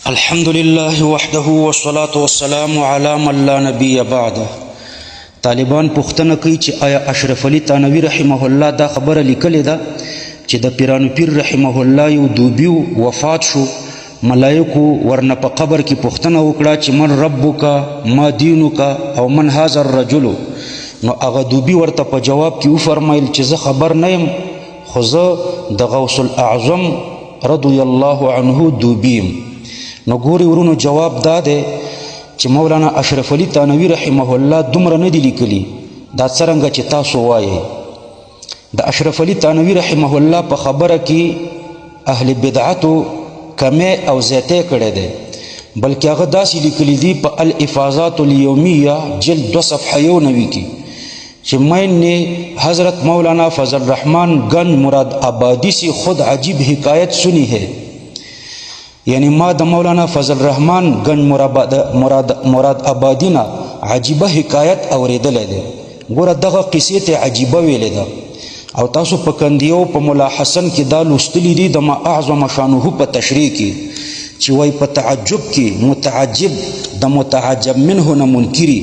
الحمد لله وحده والصلاة والسلام على من لا نبي بعده. طالبان پوښتنه کوي چې آیا اشرف علي تانوي رحمه الله دا خبره لیکلې ده چې د پیرانو پیر رحمه الله یو دوبي وفات شو، ملائکو ورنه په قبر کې پوښتنه وکړه چې من ربک، ما دینک، او من هذا الرجل؟ نو هغه دوبي ورته په جواب کې وفرمایل چې زه خبر نه یم، خو زه د غوث الاعظم رضی الله عنه دوبي یم. نو ګوري ورونو، جواب دا دی چې مولانا اشرف علي تانوي رحمه الله دومره نه دی لیکلي دا څرنګه چې تاسو وایئ. د اشرف علي تانوي رحمه الله په خبره کې اهل بدعتو کمی او زیاتی کړی دی، بلکې هغه داسې لیکلي دي په الافاظات الیومیه جلد 2 صفحه 91 کې چې میں نے حضرت مولانا فضل الرحمن گنج مراد آبادی سے خود عجیب حکایت سنی ہے. یعنی ما د مولانا فضل الرحمن گنج مراد آبادی نه عجیبه حکایت اورېدلی دی. ګوره دغه قصې ته عجیبه ویلې ده، او تاسو په کندیو په ملا حسن کې دا لوستلي دي د ما اعظم شانه په تشریح کې چې وایي په تعجب کې متعجب د متعجب منه نه منکري،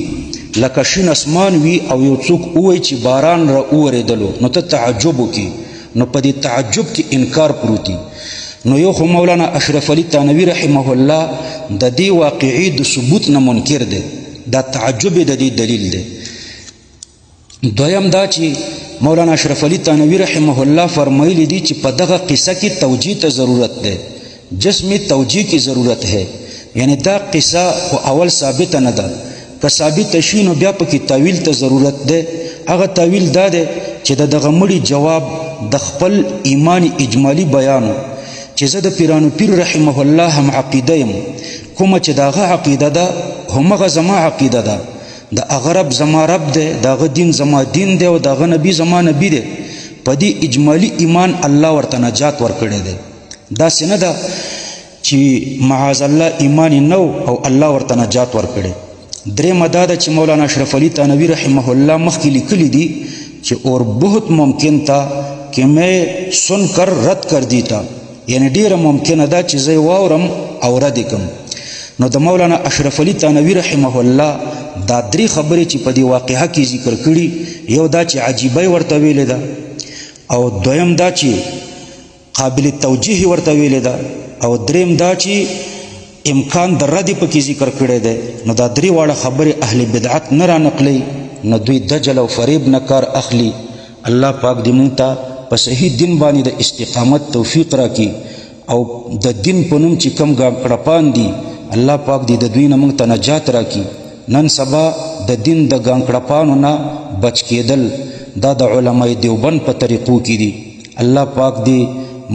لکه شین اسمان وي او یو څوک ووایي چې باران را اورېدلو نو ته تعجب وکړي، نو په دې تعجب کې انکار پروت دی. نو یو خو مولانا اشرف علي تانوي رحمه الله د دې واقعي د ثبوت نه منکر دی، دا تعجب د دې دلیل دی. دویم دا چې مولانا اشرف علي تانوي رحمه الله فرمایلی دي چې په دغه قصه کې توجیه ته ضرورت دی، جسم توجیه کی ضرورت ہے. یعنی دا قصه خو اول ثابته نه ده، که ثابته شي نو بیا پکې تاویل ته ضرورت دی. هغه تاویل دا دی چې د دغه مړي جواب د خپل ایمان اجمالی بیان چې زه د پیرانو پیر رحمه الله هم عقیده یم، کومه چې د هغه عقیده ده همغه زما عقیده ده، د هغه رب زما رب دی، د هغه دین زما دین دی، او د هغه نبی زما نبی دی. په دې اجمالی ایمان الله ورته نجات ورکړی دی. داسې نه ده چې معاذ الله ایمان یې نه و او الله ورته نجات ورکړی. درېیمه دا ده چې مولانا اشرف علي تانوي رحمه الله مخکې لیکلي دي چې اور بہت ممکن تھا کہ میں سن کر رد کر دی تھا، یعنی ډیره ممکنه ده چې زه یې واورم او رد یې کړم. نو د مولانا اشرف علي تانوي رحمه الله دا درې خبرې چې په دې واقعه کې ذکر کړي، یو دا چې عجیبه یې ورته ویلې ده، او دویم دا چې قابل توجیه ورته ویلې ده، او دریم دا چې امکان د رد پکې ذکر کړی دی. نو دا درې واړه خبرې اهل بدعت نه را نقلوي، نو دوی دجل او فریب نه کار اخلي. الله پاک دې مونږ ته په صحیح دین باندې د استقامت توفیق راکړي، او د دین په نوم چې کوم ګانکړپان دي الله پاک دې د دوی نه مونږ ته نجات راکړي. نن سبا د دین د ګانکړپانو نه بچ کېدل دا د علماء دیوبند په طریقو کې دي. الله پاک دې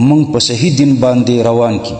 مونږ په صحیح دین باندې روان کړي.